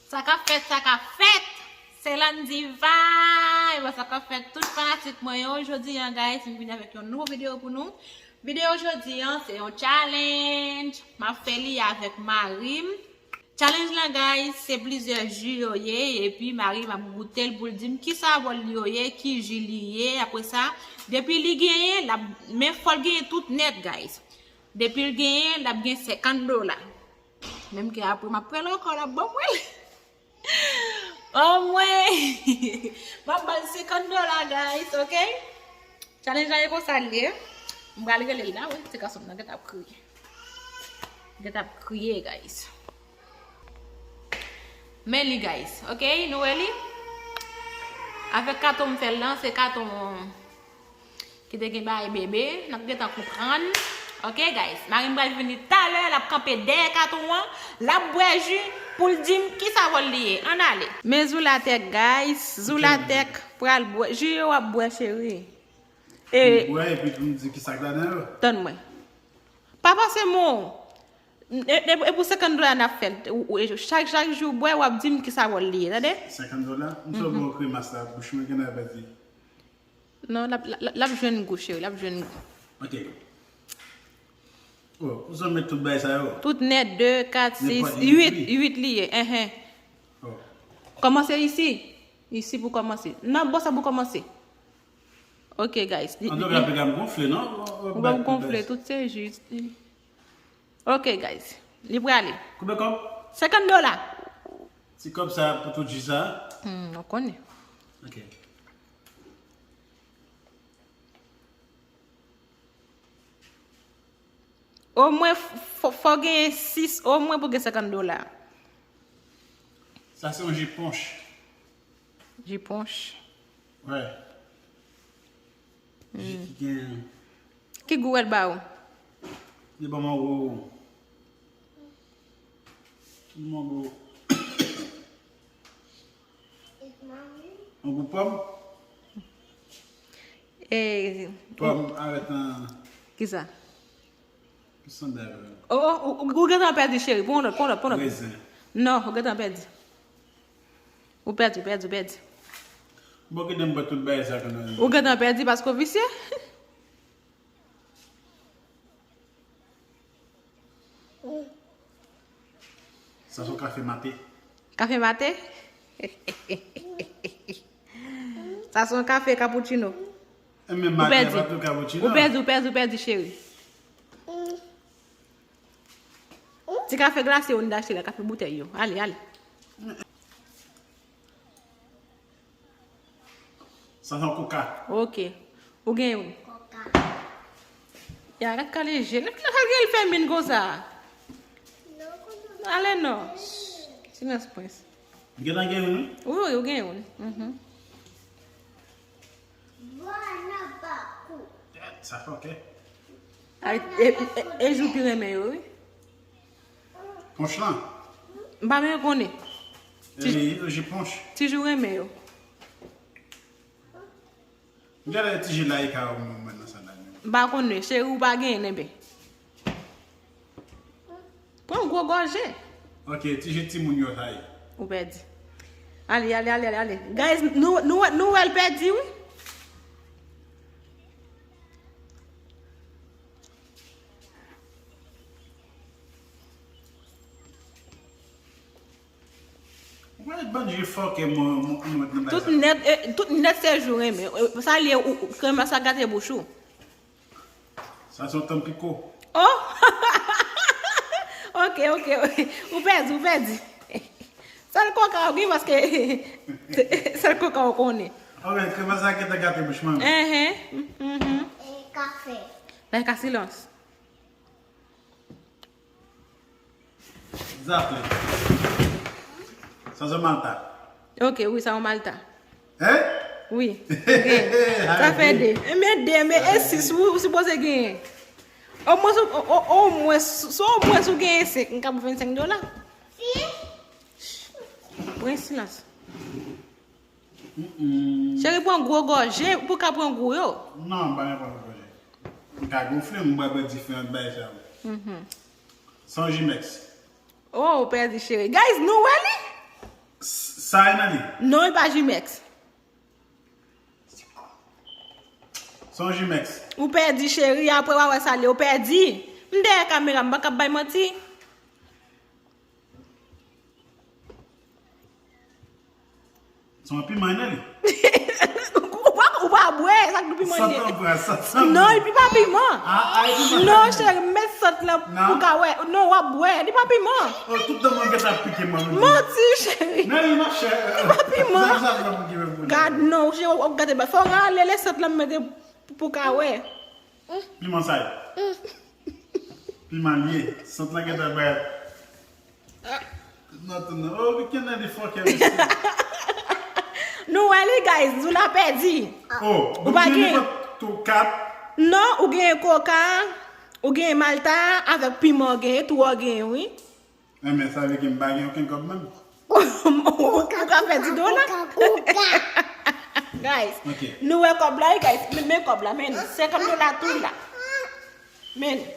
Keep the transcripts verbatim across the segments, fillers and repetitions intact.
Sa k ap fèt, sa k ap fèt? Se Landy Vibe, sa k ap fèt tout fanatik mwen yo. Jodi an, guys, m vini avèk yon nouvo videyo pou nou. Videyo jodi an, se yon challenge. M ap fè li avèk mari m. Challenge lan, guys, se plizyè ji yo ye, epi mari m ap goute l pou l di m ki savon li yo ye, ki ji li ye. Apre sa, depi li genyen, l ap, men fò l genyen tout nèt, guys. Depi l genyen, l ap gen senkant dola. Menm ke apre m ap pran l ankò, l ap ban mwen l. O mwen! M ap ba l senkant dola, guys, ok? Challenge la e konsa l ye. M pral rele l la, wi. Ti gason m nan gentan ap kriye. Gentan ap kriye, guys. Men li, guys, ok? Nou wè li? Avèk katon m fè l lan, se katon ki te gen bagay bebe, n ap gentan konprann. Ok, guys, mari m pral vini talè, l ap kanpe dèyè katon an, l ap bwè ji pou l di m ki savon li ye. Ann ale. Men Zoulatèk, guys, Zoulatèk pral bwè ji yo w ap bwè, cheri. E Bwè epi pou m di ki sa k ladan yo. Tann mwen. Pa pase mo. E, e, e pou senkant dola n ap fè l. Ou, ou, e chak, chak jou w bwè, w ap di m ki savon li ye, tande? Senkant dola? M sot bwè kremas la, bouch mwen gentan pèdi. Non, l ap, l ap, l ap jwenn gou, cheri, l ap jwenn gou. Ok. Oh, ou sot met tout bagay sa yo? Tout nèt, de, kat, sis, uit, uit li ye, enhen. Oh. Kòmanse isi. Isi pou kòmanse. Nan bò sa pou kòmanse. Ok, guys. Antouka, piga m gonfle, non? Ou p ap gonfle, tout se jis. Ok, guys. Li prale. Konbyen kòb? Senkant dola. Ti kòb sa pou tout ji sa? Hmm, ou konnen. Ok. Omwen, fò, fò genyen sis, omwen pou gen senkant dola. Sa se yon ji ponch. Ji ponch. Wè. Ji ki gen. Ki gou l ba ou? Li ban m yon gou. Li ban m yon gou. Yon gou pòm. E, pòm avèk nan. Kisa? Ki sandal? Oh, oh, ou, ou gentan pèdi, cheri. Pran lòt, pran lòt, pran lòt. Rezen. Non, ou gentan pèdi. Ou pèdi, ou pèdi, ou pèdi. Bon, kite m bwè tout bagay sa ke nou. Ou gentan pèdi paske w visye. Sa se yon kafe mate. Kafe mate? Sa se yon kafe cappuccino. E men mate a pa tou cappuccino. Ou pèdi, ou pèdi, ou pèdi, cheri. Ti kafe glase yo n achte la, kafe boutèy yo. Ale, ale. Sa se yon koka. Ok. Ou gen youn. Koka. Ya, gad kale je. Lè, lè, lè, gen l fèmen konsa. Ale non. Silans, prens. Gentan gen youn, wi? Wi, wi, ou gen youn. Mhm. Sa fòkè. Ay, e, e, e, e jou ki renmen yo, wi. Ponch lan? M pa menm konnen. Ti, e, e, je ponch. Ti jou renmen yo. M gade ti je la e ka ou mwen nan sa la. M pa konnen, cheri, ou pa genyen nenben. Pran gwo gòje. Ok, ti je timoun yo sa ye. Ou pèdi. Ale, ale, ale, ale, ale. Guys, nou, nou, nou wè l pèdi, wi. Mwen bann je fòkè mwen, mwen, mwen nan bagay sa. Tout nèt, eh, tout nèt se jou renmen. Eh, sa li ye, ou, ou, kremas sa gate bouch ou. Sa se yon tanpiko. Oh! Ok, ok, ok. Ou pèdi, ou pèdi. Sèl koka ou gen paske sèl koka ou konnen. Ok, kremas sa gentan gate bouch mwen. Enhen. Mhm. E kafe. Bay ka silans. Zafle. Sa se malta. Ok, wi, sa yon malta. Hein? Wi. Sa fè de. Enben de, enben e sis, ou, ou sipoze genyen. Omwen, o, o, omwen, si omwen si w genyen senk, m ka ba w vennsenk dola. Pran silans. Mm-mm. Cheri, pran gwo gòje pou w ka pran gou yo. Non, m pa gen pran gwo gòje. M ka gonfle, m bwè bwè diferan bagay sa yo. Mhm. San Jimex. Oh, ou pèdi, cheri. Guys, nou wè li? Sa e nan li. Non, e pa Jimex. Se yon Jimex. Ou pèdi, cheri, apre w a wè sa l ye, ou pèdi. M dèyè kamera, m pa kab bay manti. Se yon piman, e nan li. Ou pa, ou pa bwè, sa k nou piman li ye. Sa tanbra, sa tanbra. Non, li pa piman. Ah, ah, li piman. Non, cheri, m met sant lan pou ka wè. Non, w ap bwè, li pa piman. Oh, tout dan mwen gentan ap pike mwen. Manti, cheri. Nan li, monchè. Li pa piman. Sa, sa, sa, pou ki mwen pou li. Gad, non, cheri, w ap gate ba. Fò w rale le sant lan m mete pou, pou ka wè. Piman sa ye. Piman li ye. Sant lan gentan bay. Nothing. Oh, we can end it for chemistry. Nou wè li, guys, Zoula pèdi. Oh, ou pa gen. Tou kat. Non, ou gen koka, ou gen malta, avèk piman ou gen, tou ou gen, wi. Enben, sa vle ke m pa gen okenn kòb menm. Ou ka pèdi dola. Guys, nou wè kòb la, wi, guys. Men, men kòb la, men senkant dola tou la. Men,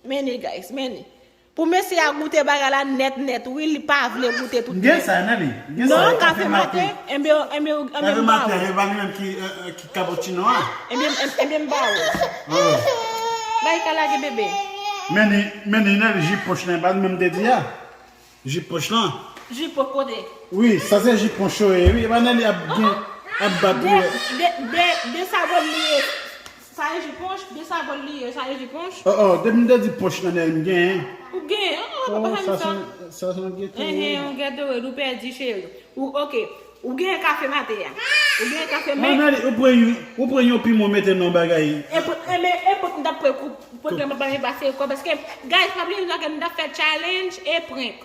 men li, guys, men li. Pou mesye a goute bagay la nèt, nèt, wi, li pa vle goute tout. M gen sa nan li. M gen sa. Non, kafe maten, enben, enben, enben, kafe maten, e pa li menm ki, eh, eh, ki cappuccino a. Enben, enben, m ba ou. Oh. Bay ka lage bebe. Men li, men li nan ji poch lan, pa li menm te di a. Ji poch lan. Ji poch kote? Wi, sa se ji poch yo ye, wi. E pa nan li ap gen, ap bat wi. De, de, de, de sabon li ye. Sa e ji poch, de sabon li ye, sa e ji poch. Oh, oh, depi m te di poch nan li, m genyen. Ou genyen, oh, oh, papa sa se, sa se yon Gatorade. Enhen, yon Gatorade, ou pèdi, cheri. Ou, ok, ou genyen kafe maten an. Ou genyen kafe, men. Nan li, ou pran yon, ou pran yon piman, mete nan bagay. E pou, e men, e pou m t ap pran kou, pou m t ap pase kò, paske, guys, pa bliye, nou t ap fè challenge e prank.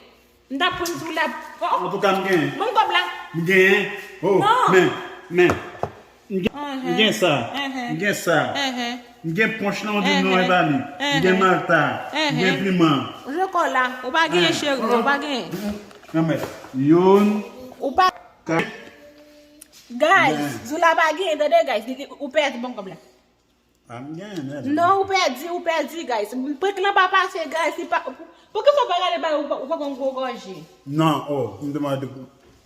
M t ap pran sou la. Oh. Antouka, m genyen. Ban m kòb la. M genyen. Oh, men, men. M gen, m gen sa. M gen sa. M gen ponch lan, ou di non, e pa li. M gen malta. M gen piman. Ou jwe kò la. Ou pa genyen, cheri. Ou pa genyen. Nan men. Youn. Ou pa. Guys, Zoula pa genyen, tande, guys. Li, li, ou pèdi, ban m kòb la. Ah, m genyen, mèd. Non, ou pèdi, ou pèdi, guys. Prank lan pa pase, guys. Li pa, pou, poukisa w pa gade bagay, ou pa, ou pa konn gwo gòje? Non, oh, m te mande.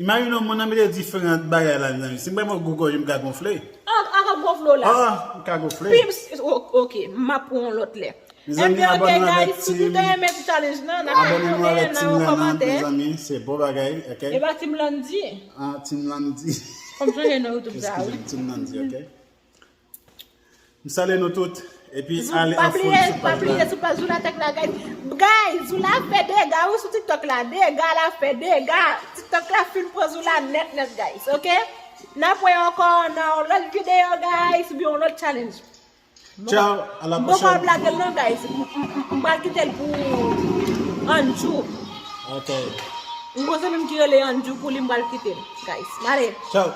Imajine w, moun nan mete diferan bagay la, mezanmi. Si m pran yon gwo gòje, m ka gonfle. Ah, ah, ka gonfle w la. Ah, m ka gonfle. Pi, oh, ok, m ap pran yon lòt lè. Mezanmi, abòne avèk Team, abòne nou avèk Team Lana, mezanmi. Se bon bagay, ok? E pa Team Landy. Ah, Team Landy. Fò m chanje non YouTube sa, wi. Excuse me, Team Landy, ok? M salye nou tout. Epi ale an fon sou paj la. Pa bliye sou paj Zoula Tech la, guys. Guys, Zoula fè dega, wi, sou TikTok la. Dega, l ap fè dega. TikTok la fin pran Zoula nèt, nèt, guys. Ok? N ap wè ankò nan yon lòt videyo, guys, oubyen yon lòt challenge. Ciao, à la prochaine. M poko ap lage l non, guys. M, m, m, m pral kite l pou Anjou. Ok. M gon zanmi m ki rele Anjou pou li, m pral kite l, guys. M ale. Ciao.